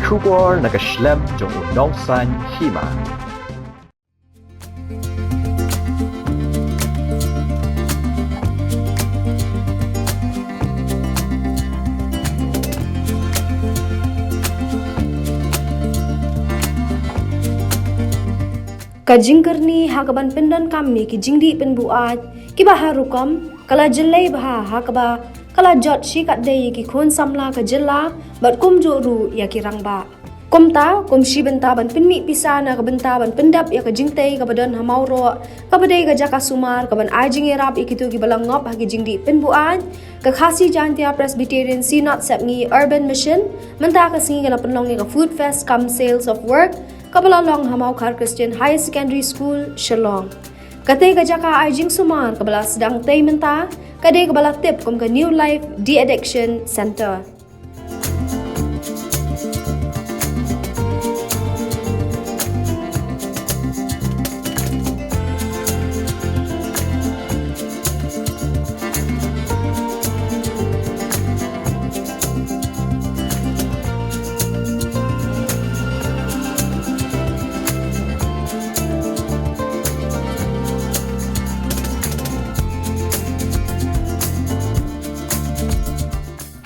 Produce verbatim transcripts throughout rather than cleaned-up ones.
Khubor na ka shlem jong u nongsan hima. Ka jingkyrni ha kaban pyndonkam ïa ki jingdih pynbuaid kiba ha rukom ka la jyllei bha ha kaba ka la jot shi katdei ïa ki khun samla ka jylla bad kumjuh ruh ïa ki rangbah. Kumta, kum shi bynta ban pynmih pisa na ka bynta ban pyndep ïa ka jingtei kaba don ha Mawroh, kaba dei ka jaka sumar kaban ai jingïarap ïa kito kiba la ngop ha ki jingdih pynbuaid, ka Khasi Jaintia Presbyterian Synod Sepngi Urban Mission mynta ka sngi ka la pynlong ïa ka Food Fest cum Sales of Work kaba la long ha Mawkhar Christian Higher Secondary School, Shillong. Kata ka jaka ai jingsumar kaba la sdang tei mynta ka dei kaba la tip kum ka New Life De-Addiction Center.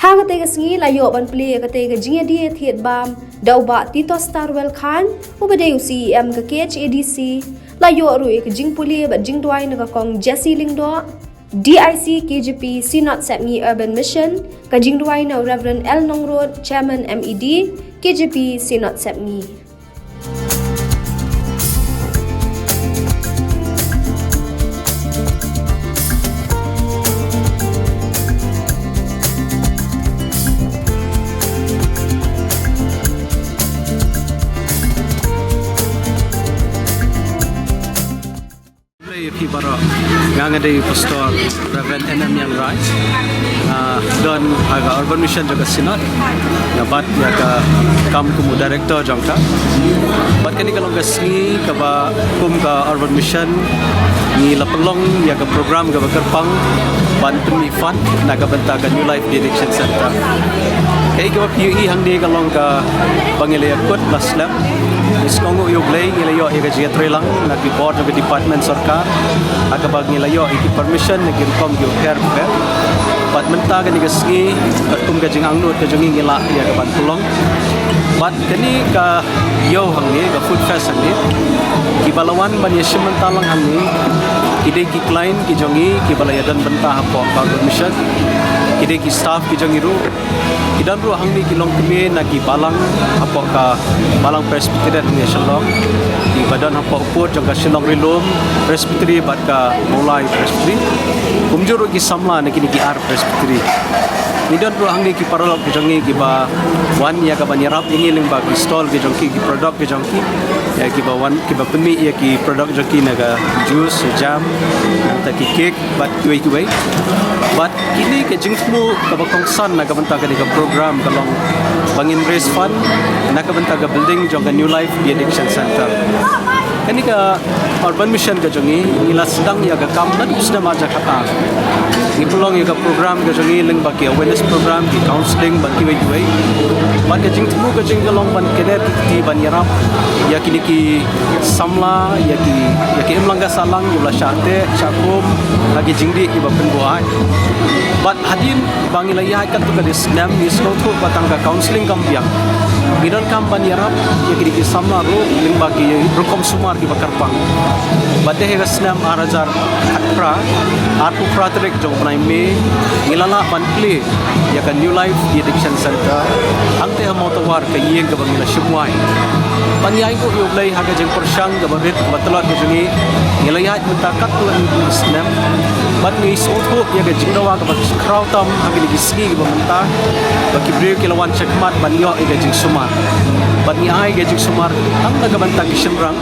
Ha katei ka sngi la ïoh ban plie ïa katei ka jingïadie thied bam da u Bah Tito Starwell Khan, uba dei u C E M ka K H A D C, la ïoh ruh ïa ka jingpule bad jingduwai na ka Kong Jessie Lyngdoh, D I C K J P Synod Sepngi Urban Mission, ka jingduwai na u Reverend L Nongrut, Chairman M E D, K J P Synod Sepngi. Khublei ïa phi baroh. Nga nga dei Pastor Reverend N M Iangraj. Nga don ha ka Urban Mission jong ka Synod. Nga bat ïa ka kam kum u director jong ka. Bad kane ka long ka sngi kaba kum ka Urban Mission ngi la pynlong ïa ka program kaba kyrpang ban pynmih fund na ka bynta ka New Life De-Addiction Center. Kaei kaba phi ïohi hangne ka long kaba ngi la ïakut la slem. Ngi sngewbha ïa U Blei ngi la ïoh ïa ka jingïatreilang na ki bor jong ka department sorkar ha kaba ngi la ïoh ïa ki permission na ki rukom ki bapher bapher. Bad mynta kane ka sngi katkum ka jingangnud ka jong ngi ngi lah ïa ka ban pynlong. Bad kane ka ïew hangne, ka Food Fest hangne, kiba la wan ban ïashim bynta lang hangne ki dei ki client ki jong ngi kiba la ïadon bynta hapoh ka Urban Mission. Ki dei ki staff ki jong ngi ruh. Ki don ruh hangne ki longkmie na ki balang hapoh ka Balang Presbyterian hangne Shillong, kiba don hapoh pud jong ka Shillong Rilum Presbytery bad ka Mawlai Presbytery. Kumjuh ruh ki samla na kine ki ar Presbytery. Ngi don ruh hangne ki paralok ki jong ngi kiba wan ïa ka ban ïarap ïa ngi lyngba ki stall ki jong ki, ki product ki jong ki. Ïa kiba wan, kiba pynmih ïa ki product jong ki na ka juice, jam, nangta ki cake bad kiwei kiwei. Bad kine ka jingthmu kaba kongsan na ka bynta kane ka program ka long ba ngin raise fund na ka bynta ka building jong ka New Life De-Addiction Center. Kane ka Urban Mission ka jong ngi, ngi la sdang ïa ka kam naduh u snem ar hajar khatar. Ngi pynlong ïa ka program ka jong ngi lyngba ki awareness program, ki counselling bad kiwei kiwei. Bad ka jingthmu ka jong ngi ka long ban kner ki kti ban ïarap ïa kine ki samla, ïa ki, ïa ki imlang ka sahlang kiba la shah teh shah kum ha ki jingdih kiba pynbuaid. Bad hadien ba ngi la ïaid katto katne snem, ngi sngewthuh ba tang ka counselling kam biang. Ngi donkam ban ïarap ïa kine ki samla ruh lyngba ki rukom sumar kiba kyrpang. Bad te ha ka snem ar hajar khatphra, arphew phra tarik jong u bnai May, ngi la lah ban plie ïa ka New Life De-Addiction Center hangtei ha Mawtawar, ka ïing kaba ngi la shim wai. Bad ngi ainguh ïa U Blei ha ka jingpyrshang kaba rit kaba tlot ka jong ngi, ngi la ïaid mynta katto katne snem. Bad ngi sngewthuh ïa ka jingdawa kaba khraw tam ha kine ki sngi kiba mynta, ba ki briew ki la wan shakhmat ban ïoh ïa ka jingsumar. Bad ngi ai ka jingsumar tang na ka bynta ki shynrang.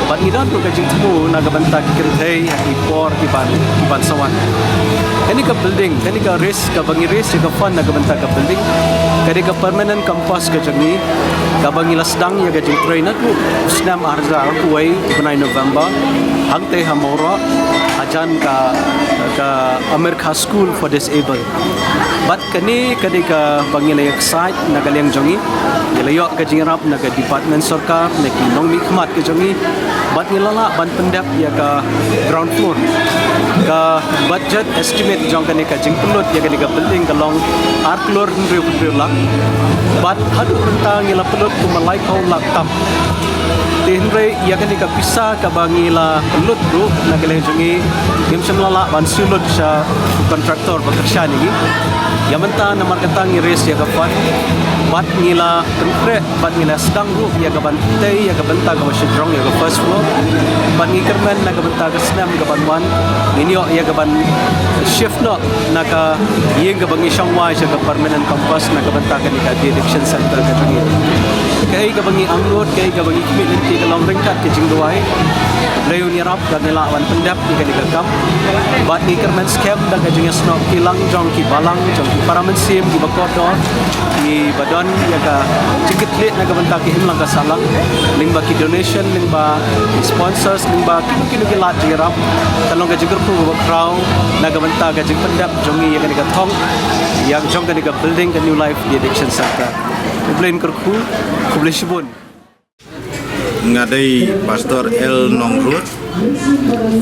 Bad ngi don ruh ka jingthmu na ka bynta ki kynthei ha ki por ki ban, ki ban sa wan. Kane ka building, kane ka raise, kaba ngi raise ïa ka fund na ka bynta ka building, ka dei ka permanent campus ka jong ngi, kaba ngi la sdang ïa ka jingtrei naduh u snem ar hajar arphew wei, u bnai November, hangtei ha Mawroh, ha Kan ka, ka Amerkha School for Disabled. Bad kane ka dei kaba ngi la ïaksaid na ka liang jong ngi. Ngi la ïoh ka jingïarap na ka department sorkar, na ki nongmihkhmat ka jong ngi. Bad ngi la lah ban pyndep ïa ka ground floor. Ka budget estimate jong kane ka jingpynlut ïa kane ka building ka long ar klur hynriew phew lak. Bad haduh mynta ngi la pynlut kumba laiphew lak tam. Te hynrei ïa kane ka pisa kaba ngi la pynlut ruh na ka liang jong ngi, ngim shym la lah ban siew lut sha contractor ba kyrshan ïa ngi. Ïa mynta namar kata ngi raise ïa ka fund bad ngi la pynkhreh bad ngi la sdang ruh ïa ka ban tei ïa ka bynta kaba shajrong ïa ka first floor. Bad ngi kyrmen na ka bynta ka snem ka ban wan ngin ïoh ïa ka ban shift noh na ka ïing kaba ngi shong wai sha ka permanent campus na ka bynta kane ka de-addiction center ka jong ngi. Kaei kaba ngi angnud, kaei kaba ngi khmih lynti ka long ryngkat ka jingduwai. Hynrei un ïarap ba ngi lah ban pyndep ïa kane ka kam. Bad ngi kyrmen skhem da ka jingïasnoh kti lang jong ki balang, jong ki para mynsiem, kiba kordor, kiba don ïa ka jingkitkhlieh na ka bynta ki imlang ka sahlang, lyngba ki donation, lyngba ki sponsors, lyngba kino kino ki lad jingïarap. Ka long ka jingkyrkhu kaba khraw na ka bynta ka jingpyndep jong ngi ïa kane ka thong, ïa jong kane ka building ka New Life De-addiction Center. Khublei kyrkhu, khublei shibun. Nga dei Pastor L Nongrut,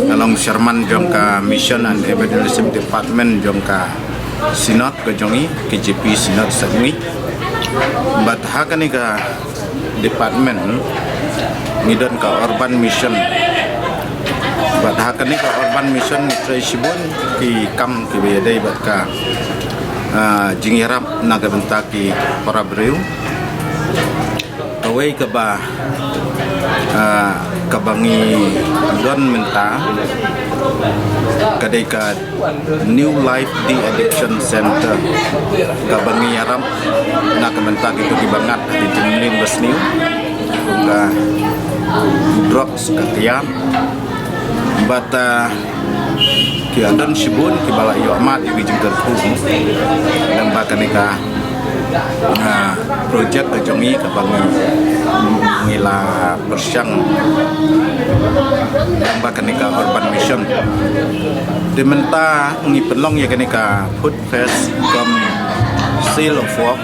nga long chairman jong ka Mission and Evangelism Department jong ka Synod ka jong ngi, K J P Synod Sepngi. Bad ha kane ka department ngi don ka urban mission. Bad ha kane ka urban mission ngi trei shibun ki kam kiba ïadei bad ka, ah, jingïarap na ka bynta ki para briew. Kawei kaba, ah, kaba ngi don mynta ka dei ka New Life De-addiction Center kaba ngi ïarap na ka bynta kito kiba ngat ha ki jingmlien basniew, kum ka drugs, ka tiar. Bad, ah, ki don shibun kiba la ïoh mad ïa ki jingkyrkhu lyngba kane ka, ah, projek ka jong ngi kaba ngi, ngi la pyrshang lyngba kane ka urban mission. Te mynta ngi pynlong ïa kane ka Food Fest cum Seal of Work.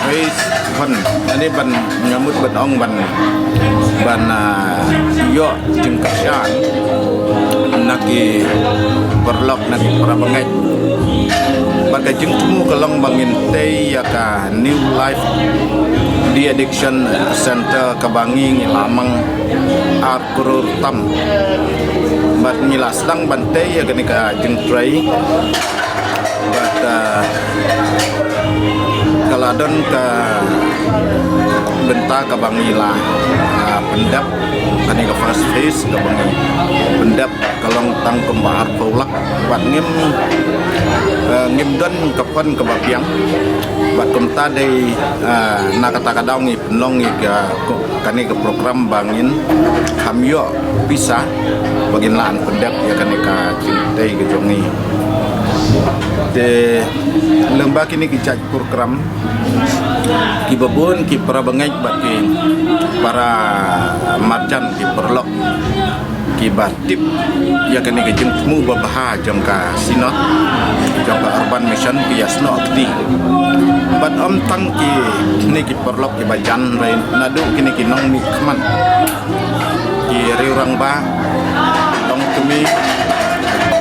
Raise fund, ani ban, nga mut ban ong ban, ban, ah, ïoh jingkyrshan na ki paralok, na ki parabangeit. Bad ka jingthmu ka long ba ngin tei ïa ka New Life De-addiction Center kaba ngi, ngi la mang ar klur tam. Bad ngi la sdang ban tei ïa kane ka jingtrei. Bad, ah, ka la don ka bynta kaba ngi la, ah, pyndep, kane ka first phase kaba ngi pyndep ka long tang kumba arphew lak. Bad ngim, ah, ngim don ka fund kaba biang. Bad kumta dei, ah, na kata ka daw ngi pynlong ïa ka, kane ka program ba ngin kham ïoh pisa ba ngin lah ban pyndep ïa kane ka jingtei ka jong ngi. Te lyngba kine ki jait program, kiba bun ki parabangeit bad ki para marjan, ki paralok kiba tip ïa kane ka jingthmu babha jong ka Synod, jong ka Urban Mission, ki ïasnoh kti. Bad ym tang kine ki paralok kiba jan, hynrei naduh kine ki nongmihkhmat, ki riew rangbah, nongkmie,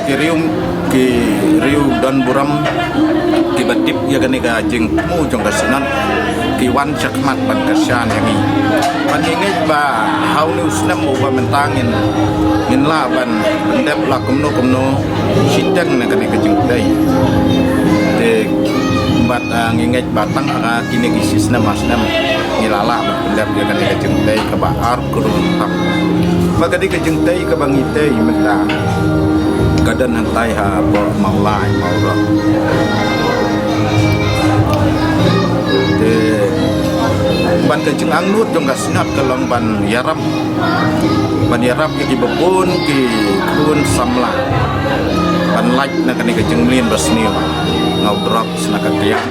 ki riew, ki riew don burom, kiba tip ïa kane ka jingthmu jong ka Synod, ki wan sha khmat ban kyrshan ïa ngi. Bad ngi ngeit ba ha une u snem uba mynta ngin, ngin lah ban pyndep la kumno kumno shiteng na kane ka jingtei. Te bad, ah, ngi ngeit ba tang ha kine ki shi snem ar snem ngi la lah ban pyndep ïa kane ka jingtei kaba ar klur tam. Bad ka dei ka jingtei kaba ngi tei mynta ka don hangtai hapoh Mawlai, Mawroh. Te bad ka jingangnud jong ka Synod ka long ban ïarap, ban ïarap ïa kiba bun ki khun samla ban lait na kane ka jingmlien basniew, na u drugs, na ka tiar.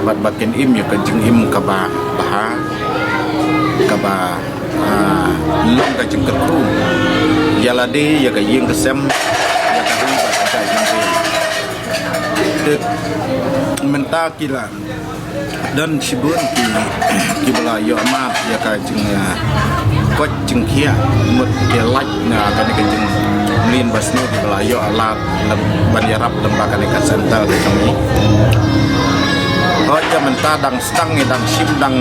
Bad ba kin im ïa ka jingim kaba bha, kaba Ah, long ka jingkyrkhu ïa lade, ïa ka ïing ka sem, ïa ka ri bad ka jaitbynriew. Te mynta ki la don shibun ki, kiba la ïoh mad ïa ka jing, ah, koit jingkhiah mut ki lait na kane ka jingmlien basniew, kiba la ïoh lad lem ban ïarap lem bad kane ka center ka jong ngi. Hooid, ka mynta dang sdang ngi dang shim dang,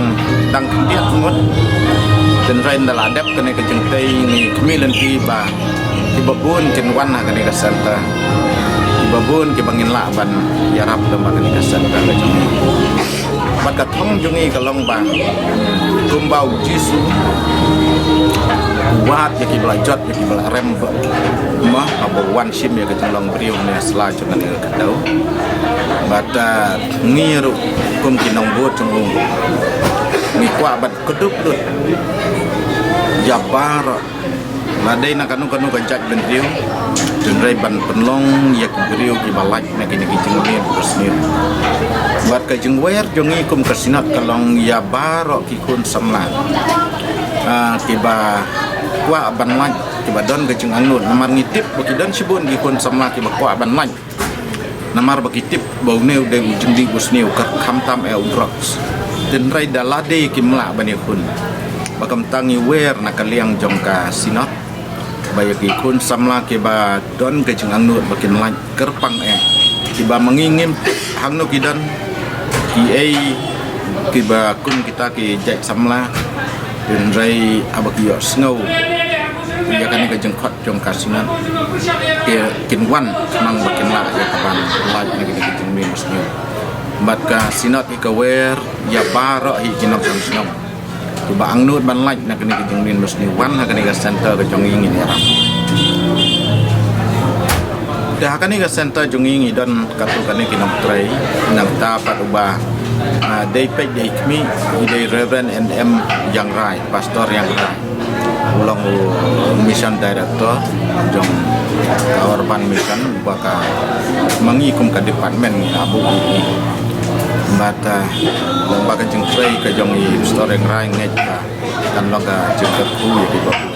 dang khyndiat ngut. Tynrai ynda la dep kane ka jingtei ngi khmih lynti ba kiba bun kin wan ha kane ka center. Kiba bun kiba ngin lah ban ïarap lem bad kane ka center ka jong ngi. Bad ka thong jong ngi ka long ba kumba u Jisu u wad ïa kiba la jot ïa kiba la rem ba ma haba wan shim ïa ka jinglong briew ne sla jong kane ka khyndew. Bad, ah, ngi ruh kum ki nongbud jong u ngi kwah ban kdup lut ïa baroh, la dei na kano kano ka jaitbynriew, tynrai ban pynlong ïa ki briew kiba lait na kine ki jingmlien basniew. Bad ka jingwer jong ngi kum ka Synod ka long ïa baroh ki khun samla, ah, kiba kwah ban lait, kiba don ka jingangnud. Namar ngi tip ba ki don shibun ki khun samla kiba kwah ban lait. Namar ba ki tip ba une u dei u jingdih basniew, khamtam eh u drugs. Tynrai da lade kim lah ban ïakhun. Ba kumta ngi wer na ka liang jong ka Synod ba ïa ki khun samla kiba don ka jingangnud ba kin lait kyrpang eh, kiba ma ngi ngim tip hangno ki don, kiei kiba kum kita ki jait samla, tynrai haba ki ïohsngew ïa kane ka jingkhot jong ka Synod, ki, kin wan khnang ba kin lah ïa ka ban lait na kine ki jingmlien basniew. Bad ka Synod hi ka wer ïa baroh hi ki nongshong shnong kiba angnud ban lait na kine ki jingmlien basniew, wan ha kane ka center ka jong ngi, ngin ïarap. Te ha kane ka center jong ngi ngi don katto katne ki nongtrei, nangta pat uba, ah, dei peit dei khmih, i dei Reverend N M Ïangrai, Pastor Ïangrai. U long u Mission Director jong ka Urban Mission, ba ka ma ngi kum ka department ngi la buh ïa i. Bad, ah, long ba ka jingtrei ka jong i Pastor Ïangrai ngeit ba kan long ka jingkyrkhu ïa ki ba buh.